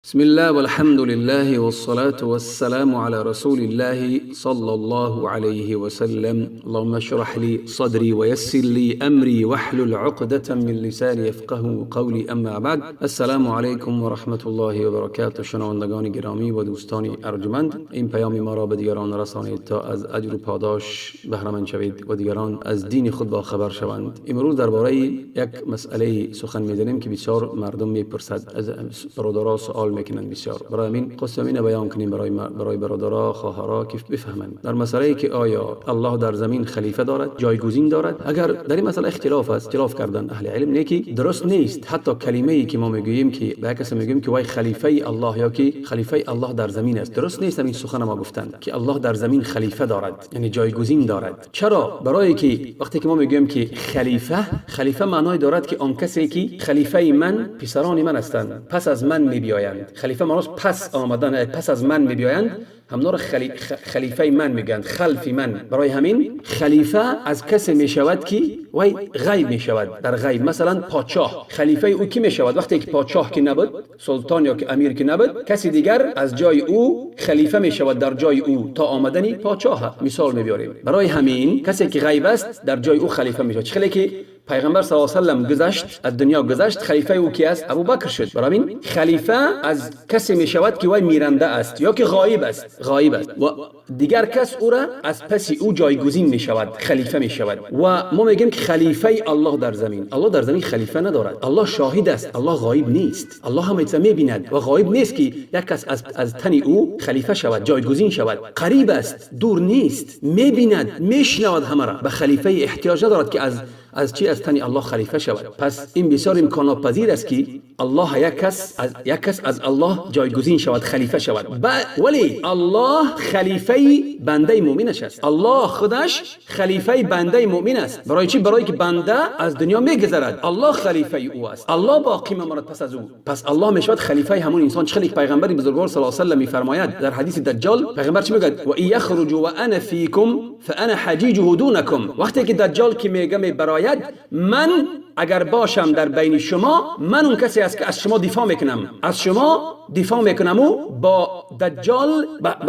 بسم الله والحمد لله والصلاة والسلام على رسول الله صلى الله عليه وسلم. اللهم اشرح لي صدري ويسر لي أمري واحلل عقدة من لساني يفقه قولي. اما بعد، السلام علیکم و رحمت الله و برکاته. شنوندگان گرامی و دوستان ارجمند، این پیام ما را به دیگران رسانید تا از اجر و پاداش بهره شوید و دیگران از دین خود با خبر شوند. امروز درباره یک مسئله سخن میزنیم که بسیار مردم میپرسد، از برادرها سوال میکنند بسیار. برای همین خواستم اینو بیان کنیم برای برادرها، خواهرها که بفهمند در مسئله که آیا الله در زمین خلیفه دارد، جایگزین دارد. اگر در این مسئله اختلاف است، اختلاف کردن اهل علم، نه که درست نیست. حتی کلمه ای که ما میگوییم که به کسی میگوییم که وای خلیفه الله یا که خلیفه الله در زمین است، درست نیست این سخن ما گفتن که الله در زمین خلیفه دارد، یعنی جایگزین دارد. چرا؟ برای که وقتی که ما میگوییم که خلیفه، خلیفه معنای دارد که آن کسی که خلیفه من پسران من هستند، پس از من میبیایند. خلیفه معناش پس آمدن، پس از من میبیایند، همنا را خلیفه من میگن، خلف من. برای همین خلیفه از کسی میشود که وی غیب میشود، در غیب. مثلا پادشاه، خلیفه او کی میشود؟ وقتی که پادشاه که نبود، سلطان یا که امیر که نبود، کسی دیگر از جای او خلیفه میشود در جای او تا آمدنی پادشاه. مثال میبیاریم. برای همین کسی که غیب است در جای او خلیفه میشود. چه که پیغمبر صلی الله علیه و سلم گذشت، از دنیا گذشت، خلیفه او کی است؟ ابوبکر شد. برای همین خلیفه از کسی می شود که وی میرنده است یا که غایب است، غایب است و دیگر کس او را از پس او جایگزین می شود، خلیفه می شود. و ما میگیم که خلیفه الله در زمین، الله در زمین خلیفه ندارد. الله شاهد است، الله غایب نیست، الله همه چیز می بیند و غایب نیست که یک کس از تن او خلیفه شود، جایگزین شود. قریب است، دور نیست، می بیند، می شنود همه را. به خلیفه احتیاج ندارد که از چی از تن الله خلیفه شود. پس این بسیار امکان پذیر است که الله یک کس از الله جایگزین شود، خلیفه شود. ولی الله خلیفه بنده مؤمنش است. الله خودش خلیفه بنده مؤمن است. برای چی؟ برای که بنده از دنیا میگذرد، الله خلیفه او است، الله باقی میماند پس از او. پس الله میشود خلیفه همون انسان. چه پیغمبر بزرگوار صلی الله علیه و سلم میفرماید در حدیث دجال، پیغمبر چی میگه؟ و ان یخرج و انا فیکم فانا حجیجه دونکم. وقتی که دجال که میگه میبراید، من اگر باشم در بین شما، من اون کسی است که از شما دفاع میکنم، از شما دفاع میکنم و با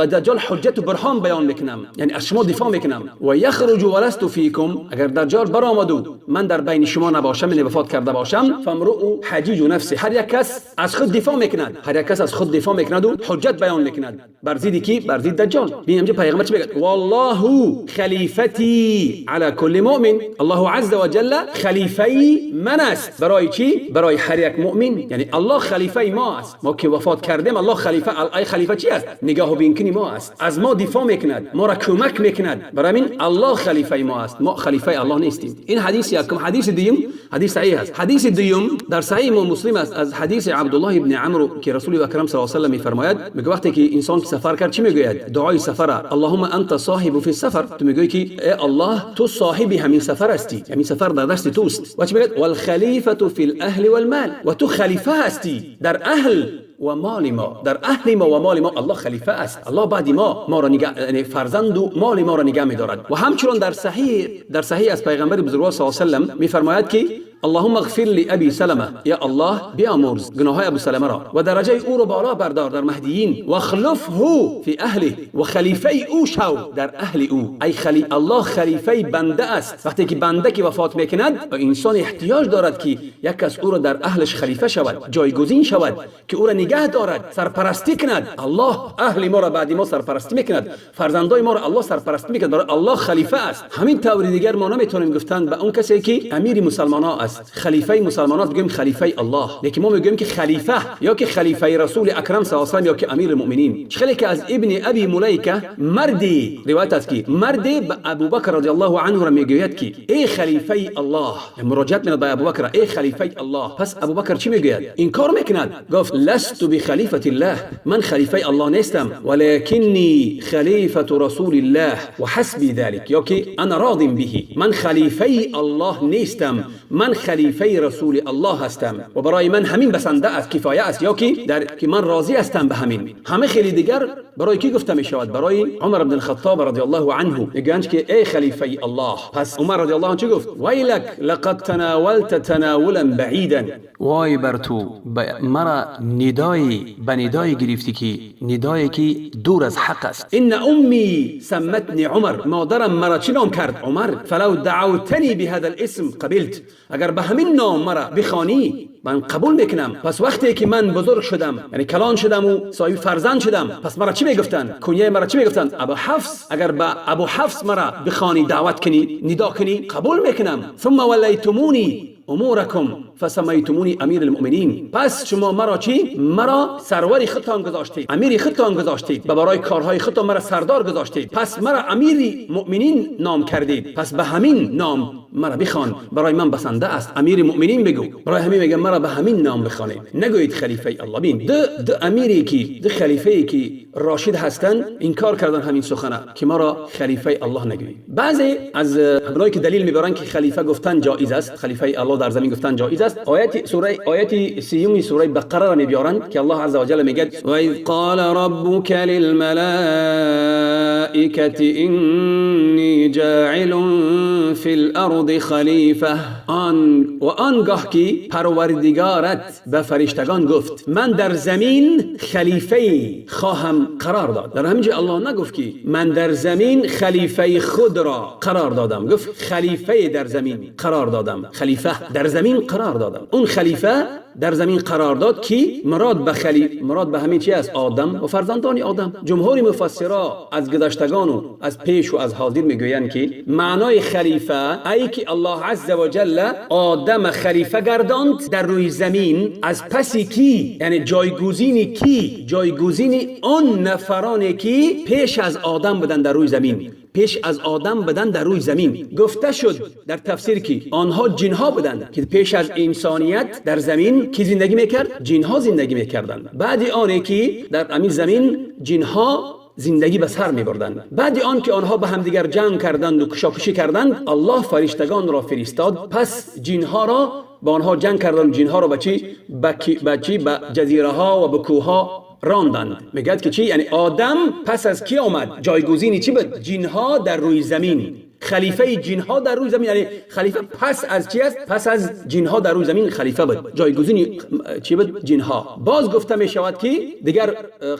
دجال حجت و برهان بیان میکنم، یعنی از شما دفاع میکنم. و یخرج ولست فیکم، اگر دجال برآمد و من در بین شما نباشم، یعنی وفات کرده باشم، فامرؤ حجیج نفسه، هر یک کس از خود دفاع میکند، هر یک کس از خود دفاع میکند و حجت بیان میکند. بر ضد کی؟ بر ضد دجال. ببین اینجا پیغمبر چی میگه؟ والله خلیفتی علی کل مؤمن. الله عز وجل خلیفه من است. برای چی؟ برای هر یک مؤمن. یعنی الله خلیفه ما است. ما که وفات کردیم، الله خلیفه. ای خلیفه چی است؟ نگاه و بینکنی ما است، از ما دفاع میکند، ما را کمک میکند. برای همین الله خلیفه ما است، ما خلیفه الله نیستیم. این حدیث یکم. حدیث دیوم، حدیث صحیح است. حدیث دیوم در صحیح مسلم است، از حدیث عبدالله ابن عمرو که رسول اکرم صلی الله علیه و سلم میفرماید، میگه وقتی که انسان که سفر کرد چی میگوید؟ دعای سفر: اللهم انت صاحب فی السفر. تو میگویی که ای الله، تو صاحب همین سفر هستی، همین سفر در دست توست. و چی میگه؟ والخلیفه فی الاهل والمال. و تو خلیفه هستی در اهل و مال ما، در اهل ما و مال ما الله خلیفه است. الله بعد ما را نگه، یعنی فرزند و مال ما را نگه می‌دارد. و همچنان در صحیح از پیغمبر بزرگوار صلی الله علیه و سلم می‌فرماید که اللهم اغفر لابی سلمه، یا الله بیامرز گناه ابو سلمه را و درجه او را بالا بردار در مهدیین، و اخلفه فی اهله، و خلیفه او شو در اهل او. ای الله خلیفه بنده است. وقتی که بنده که وفات میکند، انسان احتیاج دارد که یک کس او را در اهلش خلیفه شود، جایگزین شود، که او را نگه دارد، سرپرستی کند. الله اهل ما را بعد ما سرپرستی میکند، فرزندای ما را الله سرپرستی میکند. برای الله خلیفه است. همین طور دیگر ما نمیتونیم گفتن به اون کسی که امیر مسلمان ها است، خلیفه مسلمان است، بگیم خلیفه الله. لیکن ما میگوییم که خلیفه یا که خلیفه رسول اکرم صلی الله علیه و یا که امیر المؤمنین. خیلی که از ابن ابی ملیکه مردی روایت است که مردی به ابوبکر رضی الله عنه را میگوید که ای خلیفه الله، مراجعت میکند به ابوبکر، ای خلیفه الله. پس ابوبکر چی میگوید؟ انکار میکند. گفت لست بخلیفه الله، من خلیفه الله نیستم، ولکنی خلیفه رسول الله و حسبی ذلك، یا که انا راض به. من خلیفه الله نیستم، من خلیفه خلیفه رسول الله هستم و برای من همین بسنده است، کفایه است، یا که در که من راضی هستم به همین. همه خیلی دیگر برای کی گفته می شود؟ برای عمر بن الخطاب رضی الله عنه. میگن که ای خلیفه الله. پس عمر رضی الله عنه چی گفت؟ ویلک لقد تناولت تناولا بعیدا. وای بر تو، مرا ندای به ندای گرفتی که ندایی که دور از حق است. ان امی سمتنی عمر، مادرم مرا چی نام کرد؟ عمر. فلو دعوتنی بهذا الاسم قبلت، اگر به همین نام مرا بخوانی من قبول میکنم. پس وقتی که من بزرگ شدم، یعنی کلان شدم و صاحب فرزند شدم، پس مرا چی میگفتن؟ کنیه مرا چی میگفتن؟ ابو حفص. اگر به ابو حفص مرا بخوانی، دعوت کنی، ندا کنی، قبول میکنم. ثم ولیتمونی امورکم فسمیتمونی امیر المؤمنین. پس شما مرا چی؟ مرا سرور خودتان گذاشتید، امیر خودتان گذاشتید و برای کارهای خودتان مرا سردار گذاشتید. پس مرا امیر مؤمنین نام کردید، پس به همین نام مرا بخوان، برای من بسنده است. امیر مؤمنین بگو. برای همین میگم مرا به همین نام بخوانید، نگویید خلیفه الله. بین دو امیری که دو خلیفه که راشد هستند انکار کردن همین سخنه که مرا خلیفه الله نگویید. بعضی از اونایی که دلیل میبرن که خلیفه گفتن جایز است، خلیفه الله در زمین گفتن جایز است، آیت سوره آیت 30 سوره بقره را میبیارند که الله عز وجل میگه و اذ قال ربک للملائکه انی جاعل فی الارض خلیفه. آن و آنگاه که پروردگارت به فرشتگان گفت من در زمین خلیفه خواهم قرار داد. در همینجا الله نگفت که من در زمین خلیفه خود را قرار دادم، گفت خلیفه در زمین قرار دادم، خلیفه در زمین قرار دادم. اون خلیفه در زمین قرار داد که مراد به مراد به همین چی است؟ آدم و فرزندان آدم. جمهور مفسرا از گذشتگان و از پیش و از حاضر میگویند که معنای خلیفه ای که الله عز و جل آدم خلیفه گرداند در روی زمین، از پس کی؟ یعنی جایگزین کی؟ جایگزین آن نفرانی که پیش از آدم بودند در روی زمین، پیش از آدم بودند در روی زمین. گفته شد در تفسیر که آنها جنها بودند که پیش از انسانیت در زمین کی زندگی میکرد؟ جنها زندگی میکردند. بعد آنی که در همین زمین جنها زندگی به سر میبردند، بعد آن که آنها به همدیگر جنگ کردند و کشاکشی کردند، الله فرشتگان را فرستاد. پس جنها را با آنها جنگ کردند، جنها را به چی؟ به چی؟ به جزیره ها و به کوه ها راندند. میگد که چی؟ یعنی آدم پس از کی آمد؟ جایگزینی چی بود؟ جنها در روی زمین، خلیفه جنها در روی زمین. یعنی خلیفه پس از چی است؟ پس از جنها در روی زمین خلیفه بود، جایگزین چی بود؟ جنها. باز گفته می شود که دیگر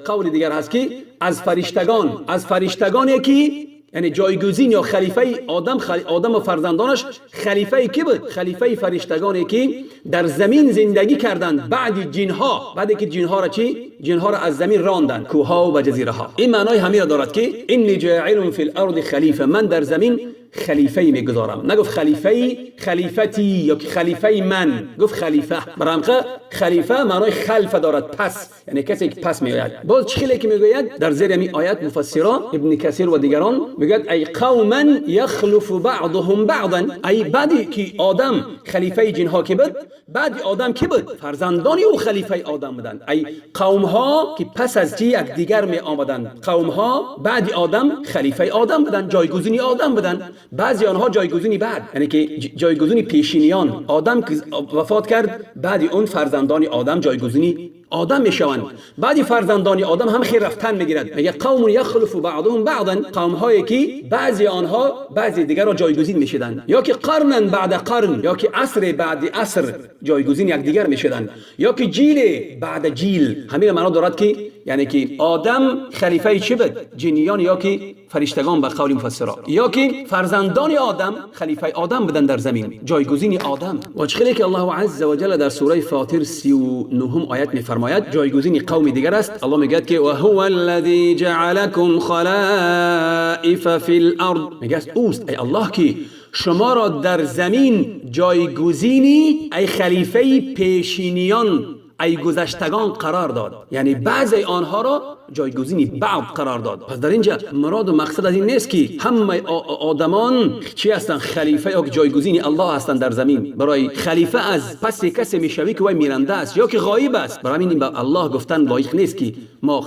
قول دیگر هست که از فرشتگان، از فرشتگان که یعنی جایگزین یا خلیفه آدم، آدم و فرزندانش خلیفه کی بود؟ خلیفه فرشتگانی که در زمین زندگی کردند بعد جنها، بعد که جنها را چی؟ جنها را از زمین راندند، کوه‌ها و جزیره ها. این معنای همین را دارد که انی جاعل فی الارض خلیفه، من در زمین خلیفه میگذارم. نگفت خلیفه خلیفتی یا خلیفه من، گفت خلیفه. برامقه خلیفه معنای خلفه دارد، پس، یعنی کسی که پس میآید. باز چه که میگوید در زیر این آیت مفسران ابن کثیر و دیگران میگوید ای قوما یخلف بعضهم بعضا، ای بعدی که آدم خلیفه جنها که بود، بعد آدم کی بود؟ فرزندان او خلیفه آدم بودند. ای قوم ها که پس از چی یک دیگر می آمدند، قوم ها بعد آدم خلیفه آدم بودند، جایگزین آدم بودند. بعضی آنها جایگزینی بعد، یعنی که جایگزینی پیشینیان. آدم که وفات کرد، بعد اون فرزندان آدم جایگزینی آدم میشوند. بعد فرزندان آدم هم خیر رفتن میگیرد. میگه قوم یخلف بعضهم بعضا، قوم هایی که بعضی آنها بعضی دیگر را جایگزین میشدند، یا که قرنا بعد قرن، یا که عصر بعد عصر جایگزین یکدیگر میشدند، یا که جیل بعد جیل. همین معنا دارد که یعنی که آدم خلیفه چی بود؟ جنیان یا که فرشتگان به قول مفسران، یا که فرزندان آدم خلیفه آدم بودند در زمین، جایگزین آدم. و چه که الله عز و جل در سوره فاطر 39 آیت میفرماید جایگزین قوم دیگر است. الله میگه که و هو الذی جعلکم خلائف فی الارض، میگه اوست ای الله که شما را در زمین جایگزینی ای خلیفه پیشینیان ای گذشتگان قرار داد. یعنی بعضی آنها را جایگزین بعض قرار داد. پس در اینجا مراد و مقصد از این نیست که همه آدمان چی هستند، خلیفه یا جایگزین الله هستند در زمین. برای خلیفه از پس کسی میشوی که وای میرنده است یا که غایب است. برای همین به الله گفتن لایق نیست که ما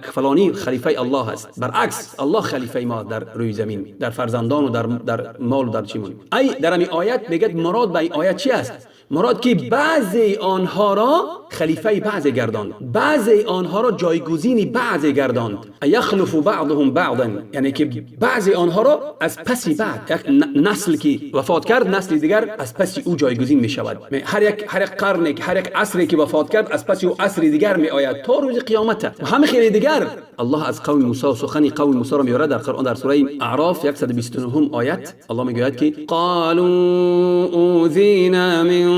فلانی خلیفه الله است. برعکس الله خلیفه ما در روی زمین، در فرزندان و در مال و در چیمون. ای در این آیت میگه مراد به این آیت چی است؟ مراد که بعضی آنها را خلیفه بعضی گرداند، بعضی آنها را جایگزین بعضی گرداند. یخلف بعضهم بعضا، یعنی که بعضی آنها را از پس بعد، یک نسل که وفات کرد نسل دیگر از پس او جایگزین می شود. هر یک قرن، هر یک عصری که وفات کرد از پس او عصر دیگر می آید تا روز قیامت. و همه خیلی دیگر الله از قوم موسی، سخن قوم موسی را میاره در قرآن، در سوره اعراف 129 آیت الله میگوید که قالوا اوذینا من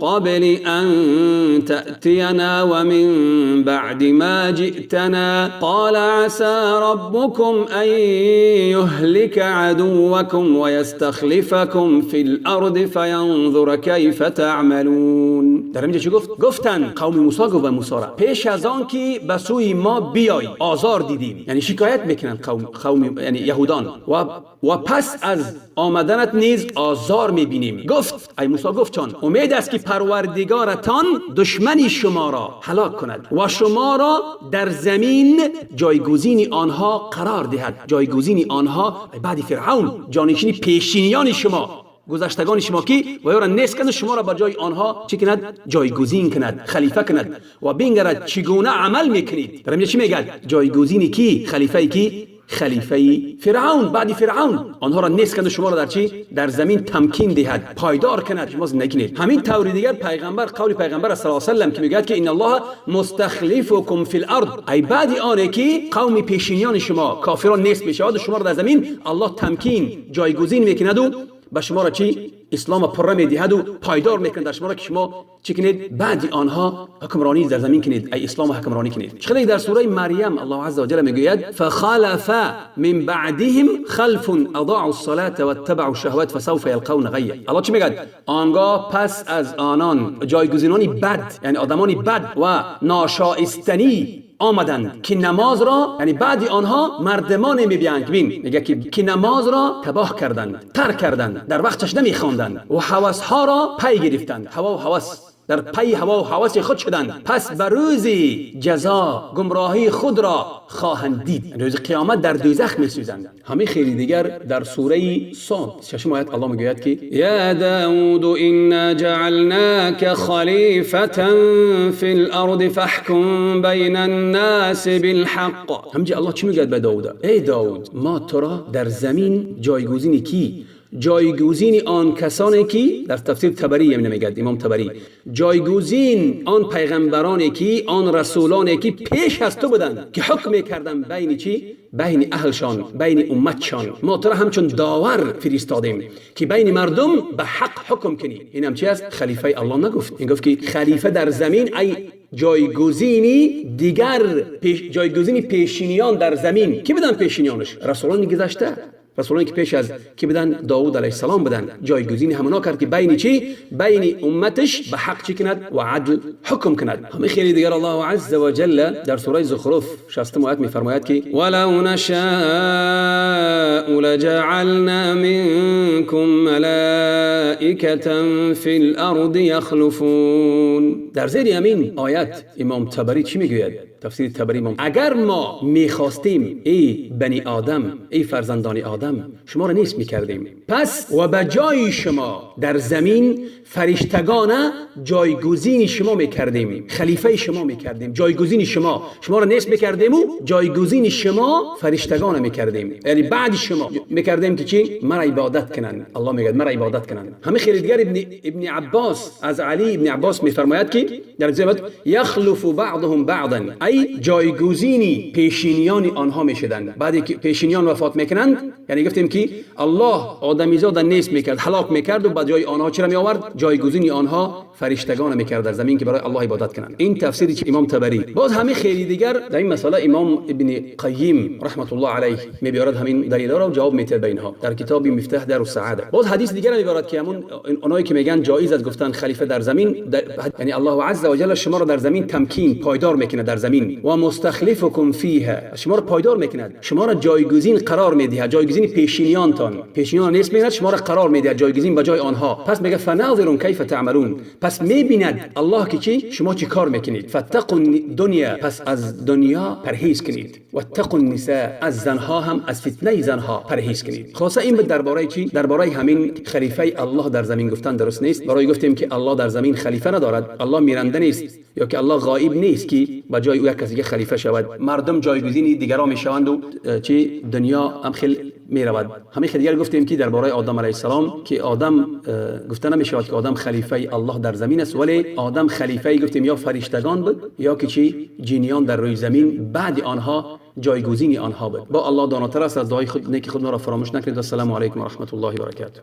قبل أن تأتينا ومن بعد ما جئتنا قال عسى ربكم أن يهلك عدوكم ويستخلفكم في الأرض فينظر كيف تعملون. در اینجا چی گفت؟ گفتن قوم موسی گفت به موسی را پیش از آن که به سوی ما بیای آزار دیدیم، یعنی شکایت میکنن قوم یعنی یهودان، و پس از آمدنت نیز آزار میبینیم. گفت ای موسی، گفت چون امید است که پروردگارتان دشمنی شما را هلاک کند و شما را در زمین جایگزین آنها قرار دهد. جایگزین آنها بعد فرعون، جانشین پیشینیان شما، گذشتگان شما کی و یا را نیست کند، شما را بر جای آنها چی کند؟ جایگزین کند، خلیفه کند و بنگرد چگونه عمل میکنید. در اینجا چی میگد؟ جایگزین کی؟ خلیفه کی؟ خلیفه فرعون، بعد فرعون آنها را نیست کند، شما را در چی؟ در زمین تمکین دهد، پایدار کند، شما زندگی کنید. همین طور دیگر پیغمبر، قول پیغمبر صلی الله علیه و سلم که میگوید که ان الله مستخلفکم فی الارض، ای بعد آنه که قوم پیشینیان شما کافران نیست میشود، شما را در زمین الله تمکین جایگزین میکند و به شما را چی؟ اسلام پره میدهد و پایدار میکند در شما را که شما چی کنید؟ بعد آنها حکمرانی در زمین کنید، ای اسلام حکمرانی کنید. چقدر در سوره مریم الله عز وجل میگوید فخلف من بعدهم خلف اضاعوا الصلاه واتبعوا الشهوات فسوف یلقون غیا. الله چی میگه؟ آنگاه پس از آنان جایگزینانی بد، یعنی آدمانی بد و ناشایستنی آمدند که نماز را، یعنی بعد آنها مردمان میبیند، ببین میگه که نماز را تباه کردند، ترک کردند، در وقتش نمیخواندند و هوس ها را پی گرفتند، هوا و هوس، در پی هوا و هوس خود شدند. پس به روز جزا گمراهی خود را خواهند دید، روز قیامت در دوزخ میسوزند. همه خیلی دیگر در سوره صاد ششم آیت الله میگوید که یا داود انا جعلناک خلیفة فی الارض فاحکم بین الناس بالحق. همجا الله چی میگوید به داود؟ ای داود، ما تو را در زمین جایگزین کی؟ جایگزین آن کسانی که در تفسیر طبری هم نمیگد امام طبری، جایگزین آن پیغمبرانی که آن رسولانی که پیش از تو بودند که حکم کردن بین چی؟ بین اهلشان، بین امتشان. ما تو را همچون داور فرستادیم که بین مردم به حق حکم کنی. این هم چی است؟ خلیفه الله نگفت، این گفت که خلیفه در زمین، ای جایگزینی دیگر، جایگزین پیشینیان در زمین. کی بودن پیشینیانش؟ رسولان گذشته، رسولانی که پیش از کی بودن؟ داود علیه السلام بودن. جایگزین همونا کرد که بین چی؟ بین امتش به حق چی کند و عدل حکم کند. همه خیلی دیگر الله عز و جل در سوره زخرف 60 آیت میفرماید که ولو نشاء لجعلنا منکم ملائکة فی الارض یخلفون. در زیر همین آیت امام طبری چی میگوید؟ تفسیر طبری امام، اگر ما میخواستیم ای بنی آدم، ای فرزندان آدم، شما را نیست میکردیم، پس و به جای شما در زمین فرشتگان جایگزین شما میکردیم، خلیفه شما میکردیم، جایگزین شما، شما را نیست میکردیم و جایگزین شما فرشتگان میکردیم، یعنی بعد شما میکردیم که چی؟ مرا عبادت کنند. الله میگه مرا عبادت کنند. همه خیلی دیگر ابن عباس از علی ابن عباس میفرماید که در زمین یخلف بعضهم بعضا، ای جایگزینی پیشینیان آنها میشدند. بعد که پیشینیان وفات میکنند، یعنی گفتیم که الله آدمیزاد نیست میکرد، هلاک میکرد و بعد جای آنها چرا می آورد؟ جایگزینی آنها فرشتگان میکرد در زمین که برای الله عبادت کنند. این تفسیری که امام طبری. باز همه خیلی دیگر در این مسئله امام ابن قیم رحمت الله علیه میبیارد همین دلیل را جواب میده به اینها در کتاب مفتاح دار السعاده. باز حدیث دیگر میبارد که همون اونایی که میگن جایز است گفتن خلیفه در زمین، یعنی الله عز و جل شما را در زمین تمکین پایدار میکنه در زمین. زمین. و مستخلفکم فیها، شما را پایدار میکند، شما را جایگزین قرار میدهد، جایگزین پیشینیانتان، پیشینیان نیست میکند، شما را قرار میدهد جایگزین به جای آنها. پس میگه فناظر کیف تعملون، پس میبیند الله که چی؟ شما چی کار میکنید. فاتقوا الدنیا، پس از دنیا پرهیز کنید. واتقوا النساء، از زنها هم، از فتنه زنها پرهیز کنید. خلاصه این درباره چی؟ درباره همین خلیفه الله در زمین گفتن درست نیست. برای گفتیم که الله در زمین خلیفه ندارد، الله میرنده نیست یا که الله غایب نیست که به جای او یک کسی خلیفه شود. مردم جایگزین دیگران میشوند و چی؟ دنیا هم خیلی میرود. همین دیگر گفتیم که درباره آدم علیه السلام که آدم گفته نمیشود که آدم خلیفه الله در زمین است، ولی آدم خلیفه گفتیم یا فرشتگان بود یا که چی؟ جنیان در روی زمین بعد آنها جایگزین آنها بود. با الله داناتر است. از دعای خود نیک خود ما را فراموش نکنید. السلام علیکم و رحمت الله و برکاته.